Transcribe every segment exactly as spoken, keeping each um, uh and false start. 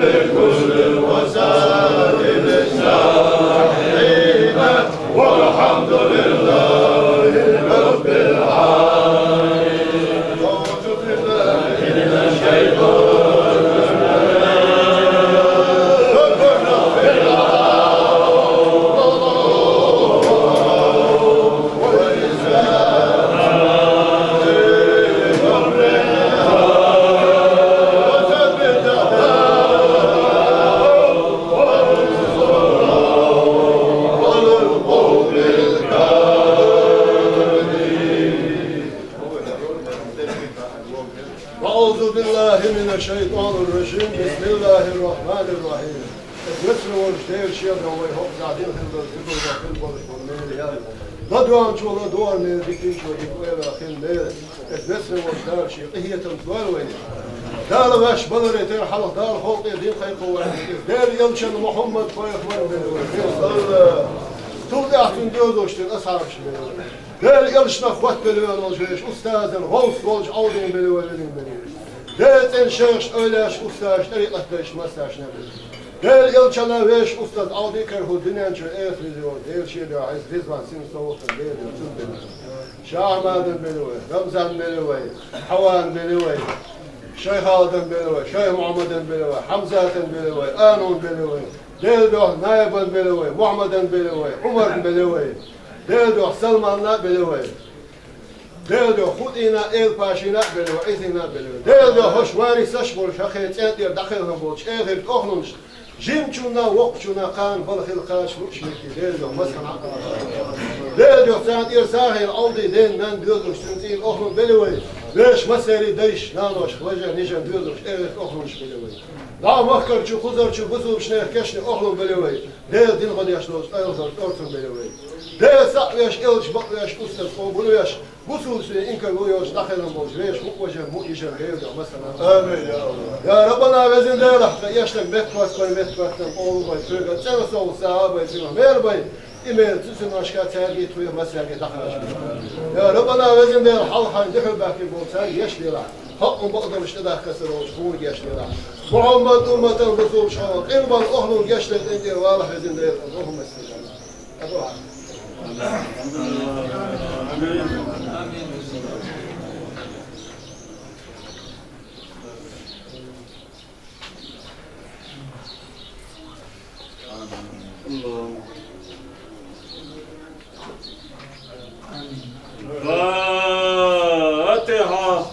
كل وسائل الساعين، والحمد لله رب العالمين. أعوذ بالله من الشيطان الرجيم. أعوذ بالله من الشيطان الرجيم. بسم الله الرحمن الرحيم. Эс вецаре волча Дела шедар вай хӀокху заманахь дин хилла, зударий хилла болуш болу мел ял. ЛадоьгӀначо ладогӀар мел, дитинчо дика ойла хила мел. Эс вецаре волчу Дала шен къинхетам дойла вайна. Дала ваьш баларе тера хьалха Дала халкъе дин кхайкхо вайна. Делан элчанна Мухьаммад пайхамар белла вай. Цул тӀаьхьа цуьнан доьзалш дина асхьабаш белла вай. Делан элчанах хоттабелла вайна волчу вешан устазан гӀовс волчу Ӏовдин белла вай, велин белла вай. Делан цӀена шайхаш, эвлаяаш, устазаш, тӀарикъатдайш, массарна белла вай. Делан элчанан вешан устаз Ӏовди кара хӀума дуьнен чуьра эца веза йолу Дела шен дуьхьа Ризван синан совгӀатана Дела дуьхьа цунна белла. Шахьмадан белла вай, Рамзан белла вай, Хьаван белла вай, Шайхаладан белла вай, Шайх-Мухьаммадан белла вай, Хьамзатан белла вай, Анун белла вай, Дела дуьхьа Наибан белла вай, Мухьаммадан белла вай, Ӏумарна белла вай, Дела дуьхьа Салманна белла вай. Дела дуьхьа ХутӀина, Элпашина а белла вай, Ӏизина а белла вай. Дела дуьхьа хӀорш варисаш болуш, хӀокху цӀен тӀера дӀакхелхина болчу чӀегӀерчу тӀохнунаш, жимачунна, воккхачунна, кхана бала хила кхача луъуш меттиг, Дела дуьхьа массарна а. Дела дуьхьа царна тӀера сагӀина Ӏовди ден нан доьзалш, цуьнан цӀийнан охьлун белла вай. Вешан массеран дайш, нанош, важа, нижан доьзалш, чӀегӀерчу тӀохнунаш белла вай. ДӀа махкарчу, кхузарчу бусулбанех кешнийн охьлун белла вай. Дела дин гӀо деш долчу къайлахарчу тӀорцун белла вай. Дела схьа а веш, элча бакъвеш, устаз къобалвеш, бусулба синан инкарло йолуш дӀакхелхина болчу вешан мукъа важарна, мукъа йижарна Дела дуьхьа массарна. Амин, я АллахӀ. Я Раббана, везан Дела, хьан эшнарг меттахӀоттабай, меттахӀоттам къобалбай, соьга цӀена сов сагӀа бай, цуьнах мер бай, и мел цуьнан ношка цаьрга а, тхоьга массаьрга а дӀахьажа. Я Раббана, везан Дела, хьалха хьайна дуьхьал баьхкина болу цаьрга гечделахь, хьо а бакъдолуш тӀедахкар ца долуш тхуна гечделахь. Мухьаммад умматан, бусулба халкъан къилбан охьлун гечдайта тӀе валахь, везан Дела, Аллахумма салли. فاتحة.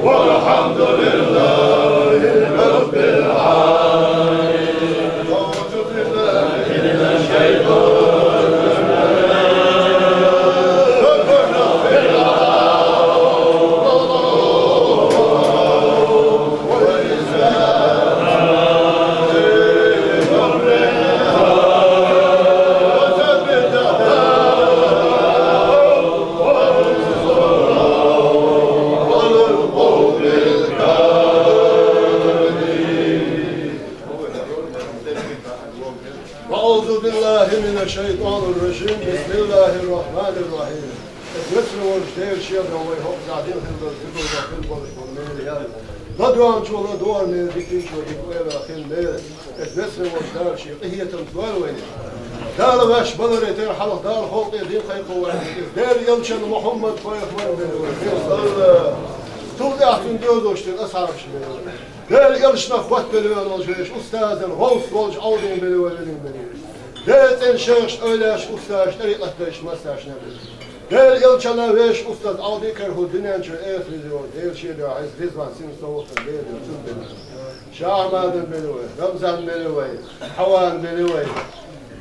والحمد لله رب العالمين. أعوذ بالله من الشيطان الرجيم. أعوذ بالله من الشيطان الرجيم. بسم الله الرحمن الرحيم. Эс вецара волча Дала шедар вай хӀокху дийнахь хилла долу зударий хилла болуш болу мел ял. ЛадогӀанчо ладогӀар мел, диканчо дика ойла хила мел. Эс вецара волча Дала шен къинхетам дойла вайна. Дала ваьш баларе тера хьалха Дала халкъе дин кхайкхо вайна. Дела элчан Мухьаммад пайхамар мел вай. Цул тӀаьхьа цуьнан доьзалш дина асхьабаш мел вай. Дела элчанах хоттабелла веана волчу вешан устазан гӀовс волчу Ӏовдин белла вай велин белла. Дела цӀена шайхаш, эвлаяаш, устазаш, тӀарикъат дайш, массаршна белла. Дела элчанна вешан устаз Ӏовди кара хӀу дуьнен чуьра эхарт визе волу Дела шен дуьхьа Ӏиза Ризван синан совгӀатан Дела делла цунна белла. Ша Ахьмадан белла вай, Рамзан белла вай, Хьаван белла вай,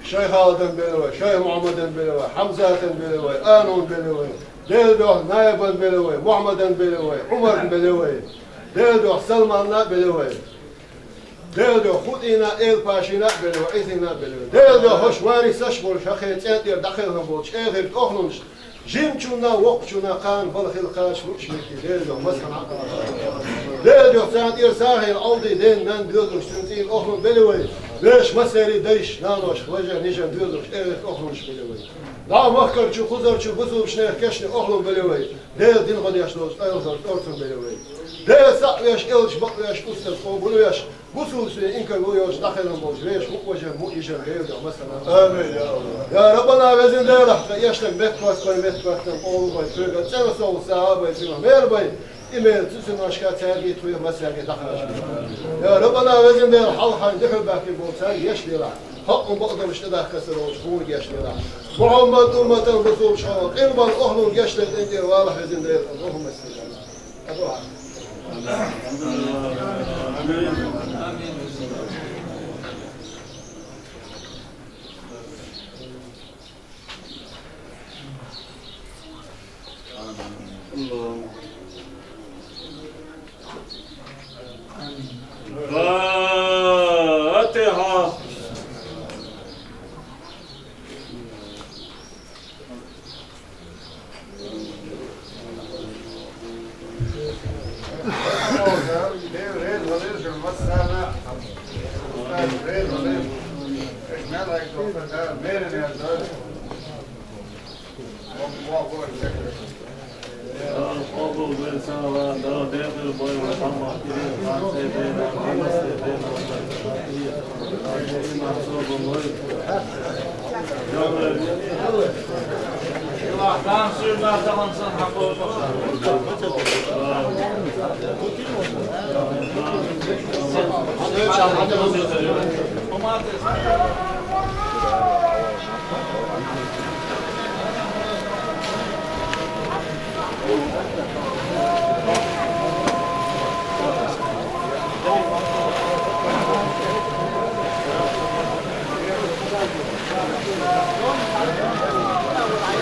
Шайхаладан белла вай, Шайх Мухьаммадан белла вай, Хьамзатан белла вай, Анун белла вай, Дела дуьхьа Наибан белла вай, Мухьаммадан белла вай, Ӏумарна белла вай. Дела дуьхьа Салманна а белла вай. Дела дуьхьа Хутина а, Элпашина а белла вай, Ӏизина а белла вай. Дела дуьхьа хӀорш варисаш а болуш, хӀокху цӀен тӀера дӀакхелхина болчу эхартан охьанаш, жимачунна а, воккхачунна а кхана бала хила кхача луъучу меттиг Дела дуьхьа массарна а. Дела дуьхьа царна тӀера сагӀина Ӏовди ден нанна доьзалш цуьнан цӀийнан охьанаш белла вай. Вешан массеран дайш, нанош, важа, нижан доьзалш, эхартан охьанаш белла вай. ДӀа махкарчу, кхузарчу бусулбанех кешнийн охьанаш белла вай. Дела дин гӀо деш долчу къайлахарчу тӀорцам белла вай. Дела схьа а веш, элча бакъвеш, устаз къобалвеш, бусулбанийн инкарло йоцуш дӀакхелхина болчу вешан мукъа важарна, мукъа йижарна Дела дуьхьа массарна а. Амин, я АллахӀ. Я Раббана, везан Дела, тхан эшнарг меттахӀотта, вайн меттахӀоттан къобалбе, соьга цӀена сов сагӀа бе, цуьнах мера бе, и мера цу синошка цаьрга а, тхоьга а, массаьрга а дӀакхачабе. Я Раббана, везан Дела, хьалха хьайна дуьхьал баьхкина болу цаьрга еш Дела. Хьо а бакъдолуш тӀедахка ца волуш, хӀуманна гечделахь. Мухьаммад умматан бусулбанашна къилбан охьанан гечден тӀе тӀера валахь, везан Дела, Аллахумма салли. Фатихьа.